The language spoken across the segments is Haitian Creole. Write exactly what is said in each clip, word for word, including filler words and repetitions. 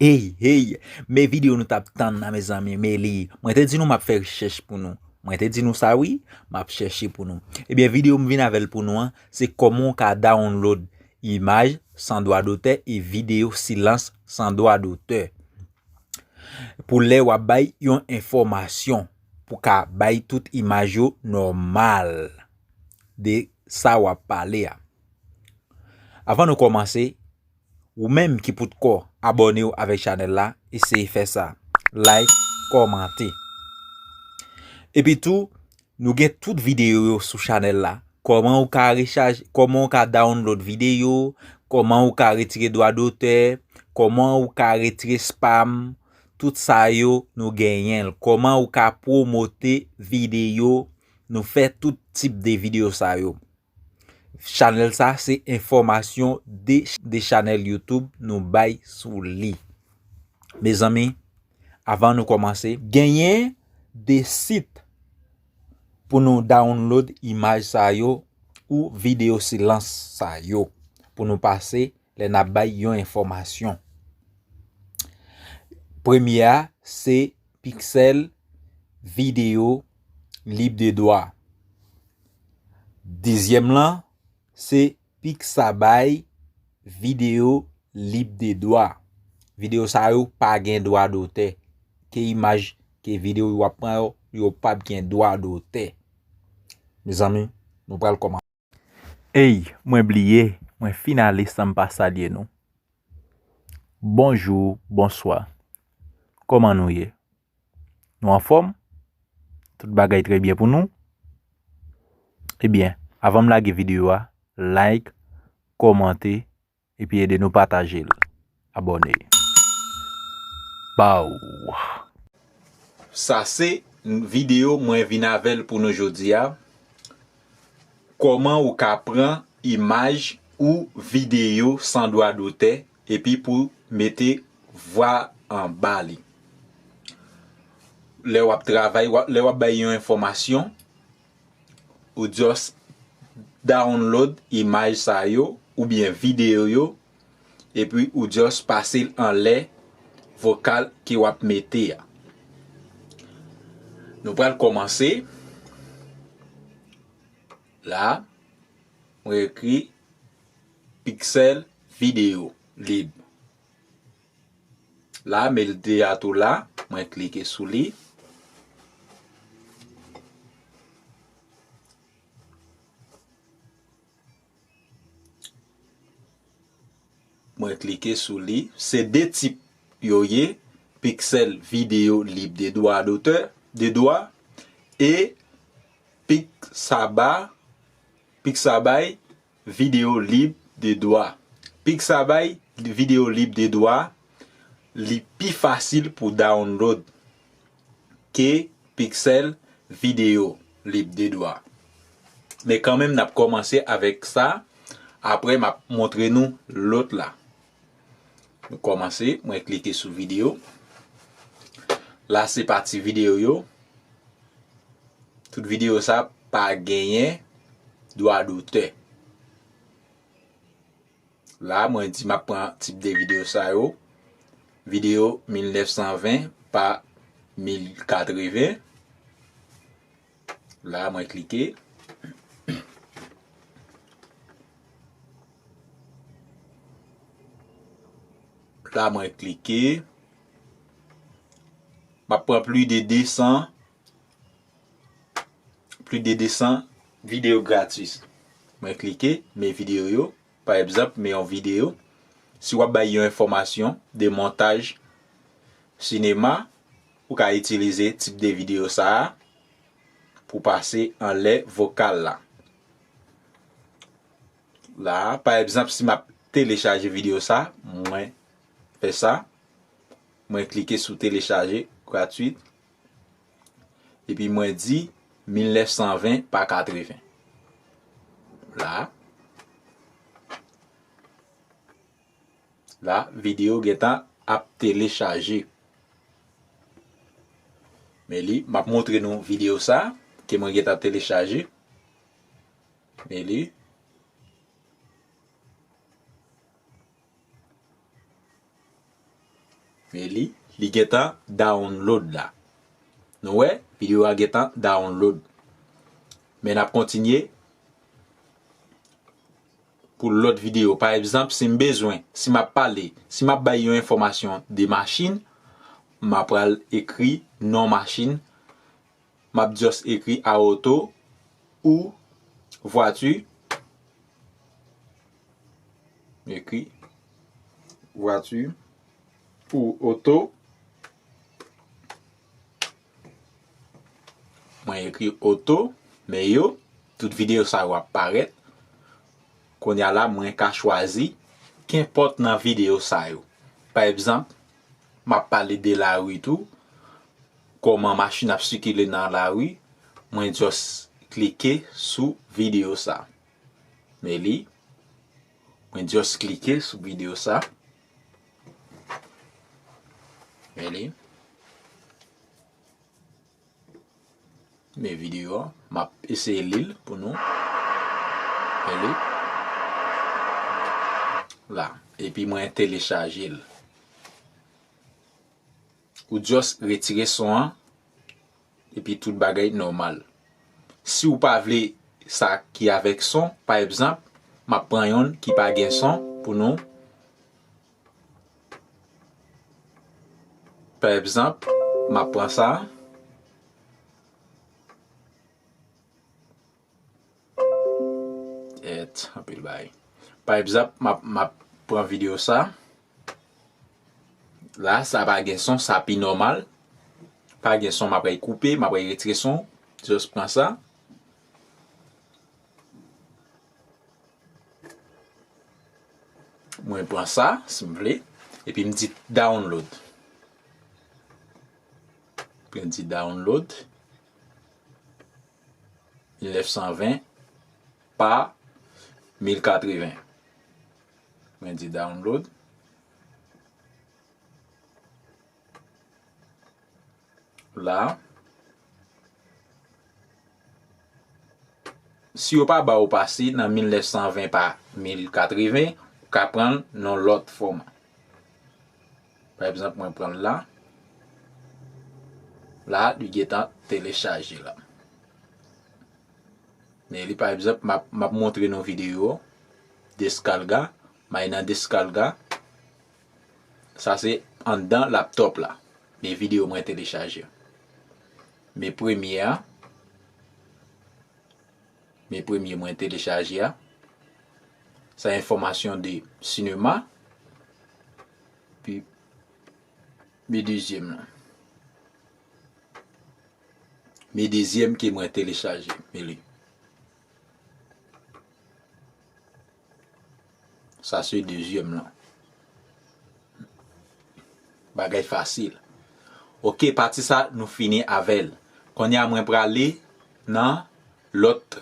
Hey, hey, men videyo nou t ap tann nan, mezanmi, men li. Mwen te di nou m ap fè rechèch pou nou. Mwen te di nou sa, wi, m ap chèche pou nou. Ebyen, videyo m vin avè l pou nou an, se kòman w ka download imaj san dwa dotè e videyo silans san dwa dotè. Pou lè w ap bay yon enfòmasyon, pou ka bay tout imaj yo nòmal de sa w ap pale a. Avan nou kòmanse, ou menm ki poutko abòne w avèk chanèl la, eseye fè sa. Like, kòmante. Epi tou, nou gen tout videyo yo sou chanèl la. Kòman ou ka rechaje, kòman ou ka download videyo, kòman ou ka retire dwa dotè, kòman ou ka retire spam, tout sa yo nou genyen l. Kòman ou ka pwomote videyo, nou fè tout tip de videyo sa yo. Chanèl sa se enfòmasyon de, de chanèl YouTube nou bay sou li. Mezanmi, avan nou kòmanse, genyen de sit pou nou download imaj sa yo ou videyo silans sa yo pou nou pase lè n ap bay yon enfòmasyon. Premye a se Pixel Video Libre de Droit. Dezyèm lan se Pixabay Video Libre de Droit. Videyo sa yo pa gen dwa dotè. Ke imaj, ke videyo w ap pran yo, yo p ap gen dwa dotè. Mezanmi, nou pral kòmanse. Ey, mwen bliye, mwen fin ale san m pa salye nou. Bonjou, bonswa. Kòman nou ye? Nou anfòm? Tout bagay trè byen pou nou? Ebyen, avan m lage videyo a, like, kòmante, epi ede nou pataje l. Abòne. Baw! Sa se videyo mwen vin avè l pou nou jodi a. Kòman ou ka pran imaj ou videyo san dwa dotè epi pou mete vwa anba li. Lè w ap travay, w ap, lè w ap bay yon enfòmasyon, ou just download imaj sa yo oubyen videyo yo, epi ou just pase l anlè vokal ke w ap mete a. Nou pral kòmanse. La, mwen ekri Pixel Video Lib. La, men l deja tou la, mwen klike sou li. Mwen klike sou li. Se de tip yo ye, Pixel Video Libre de Droit d'auteur, de droit, e Pixabay, Pixabay Video Libre de Droit. Pixabay Video Libre de Droit, li pi fasil pou download ke Pixel Video Libre de Droit. Men kanmenm, n ap kòmanse avèk sa. Apre, m ap montre nou lòt la. Nou kòmanse, mwen klike sou videyo. La, se pati videyo yo. Tout videyo sa pa genyen dwa dotè. La, mwen di m ap pran tip de videyo sa yo. Videyo mil nèf san ven pa mil katreven. La, mwen klike. La, mwen klike. M ap pran plis de de san, plis de de san videyo gratis. Mwen klike, men videyo yo. Pa egzanp, men yon videyo. Si w ap bay yon enfòmasyon de montaj sinema, ou ka itilize tip de videyo sa a pou pase anlè vokal la. La, pa egzanp, si m ap telechaje videyo sa, mwen fè sa, mwen klike sou telechaje gratwit, epi mwen di mil nèf san ven pa katreven. La, la, videyo gentan ap telechaje. Men li, m ap montre nou videyo sa ke mwen gentan telechaje. Men li. Men li, li gentan download la. Nou wè, videyo a gentan download. Men n ap kontinye pou lòt videyo. Pa egzanp, si m bezwen, si m ap pale, si m ap bay yon enfòmasyon de machin, m ap pral ekri non machin, m ap just ekri a oto ou vwati. M ekri vwati ou oto. Mwen ekri oto, men yo, tout videyo sa yo ap parèt. Kounye a la, mwen ka chwazi kenpòt nan videyo sa yo. Pa egzanp, m ap pale de lari tou, kòman machin ap sikile nan lari, mwen just klike sou videyo sa. Men li, mwen just klike sou videyo sa. Men li. Men videyo a, m ap eseye li l pou nou. Men li. La. Epi mwen telechaje l. Ou just retire son an, epi tout bagay nòmal. Si w pa vle sa ki avèk son, pa egzanp, m ap pran yonn ki pa gen son pou nou. Pa egzanp, m ap pran sa. Et, anpil bagay. Pa egzanp, m ap, m ap pran videyo sa. La, sa pa gen son, sa pi nòmal. Pa gen son, m ap koupe, m ap retire son. Just pran sa. Mwen pran sa, si m vle. Epi m di download. Epi m di download. Mil nèf san ven pa mil katreven. Mwen di download. La. Si yo pa ba ou pase nan mil nèf san ven pa mil katreven, ou ka pran l nan lòt fòma. Pa egzanp, mwen pran l la. La, li gentan telechaje la. Men li, pa egzanp, m ap, m ap montre nou videyo deskalga. M al nan deskalga. Sa se anndan laptòp la. Men videyo mwen telechaje. Men premye a. Men premye mwen telechaje a. Sa enfòmasyon de sinema. Pi, men dezyèm lan. Men dezyèm ke mwen telechaje. Men li. Sa se dezyèm lan. Bagay fasil. Ok, pati sa, nou fini avè l. Kounye a, mwen prale nan lòt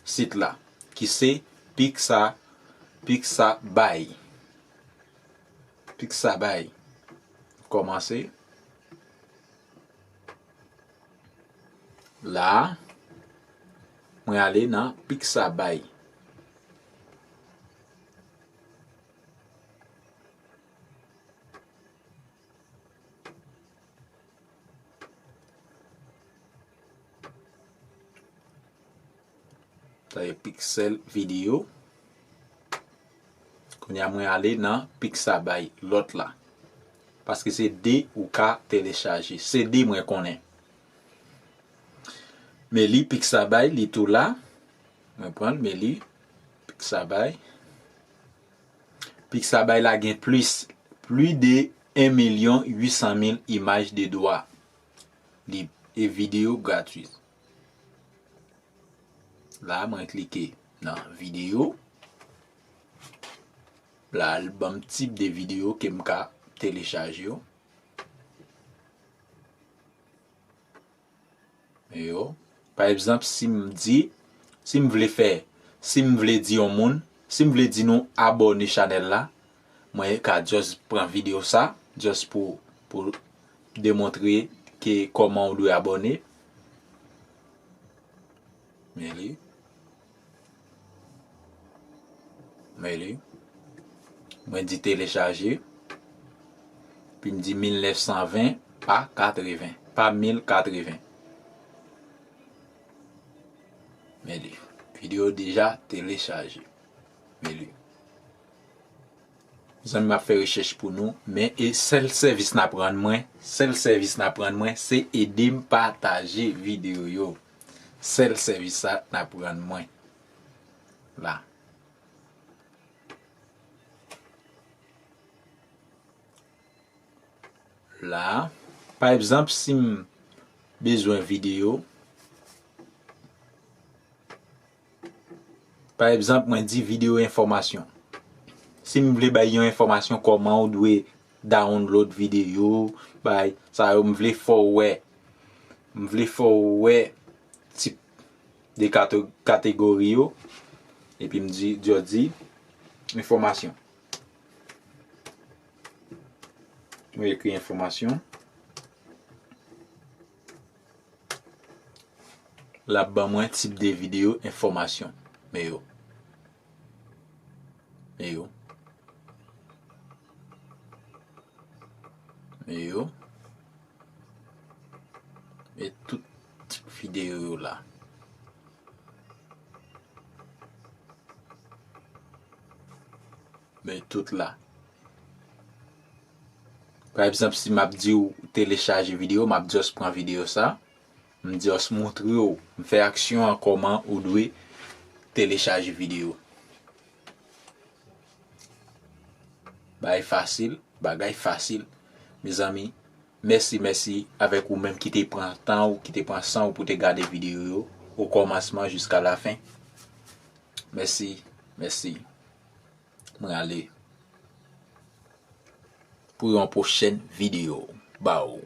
sit la, ki se Pixabay. Pixabay. Pixabay. Kòmanse. La, mwen ale nan Pixabay. Sa e Pixel Video. Kounye a mwen ale nan Pixabay, lòt la. Paske se de ou ka telechaje. Se de mwen konnen. Men li Pixabay, li tou la. Mwen pran l, men li Pixabay. Pixabay la gen plis, plis de en milyon uit san mil imaj de dwa lib e videyo gratwit. La, mwen klike nan videyo. La, l ban m tip de videyo ke m ka telechaje yo. Yo. Pa egzanp, si m di, si m vle fè, si m vle di yon moun, si m vle di nou abòne chanèl la, mwen ka just pran videyo sa, just pou, pou demontre ke kòman ou dwe abòne. Men li. Men li. Mwen di telechaje. Epi m di mil nèf san ven, pa katreven, pa mil katreven. Men li, videyo deja telechaje. Men li. Zanmi m ap fè rechèch pou nou, men e sèl sèvis n ap rann mwen, sèl sèvis n ap rann mwen, se ede m pataje videyo yo. Sèl sèvis sa n ap rann mwen. La. La, pa egzanp, si m bezwen videyo, pa egzanp, mwen di videyo enfòmasyon. Si m vle bay yon enfòmasyon kòman ou dwe download videyo, bay sa yo, m vle fè w wè. M vle fè w wè tip de kato-, kategori yo. Epi m di, yo di, enfòmasyon. Mwen ekri enfòmasyon. L ap ban mwen tip de videyo enfòmasyon. Men yo. Men yo. Men yo. Men tout tip videyo yo la. Men tout la. Pa egzanp, si m ap di w telechaje videyo, m ap just pran videyo sa, m just montre w, m fè aksyon an kòman ou dwe telechaje videyo. Bagay fasil, bagay fasil. Mezanmi, mèsi, mèsi avèk ou menm ki te pran tan ou, ki te pran san ou pou te gade videyo yo, o kòmansman jiska lafen. Mèsi, mèsi. Mwen ale pou yon pwochèn videyo. Baw.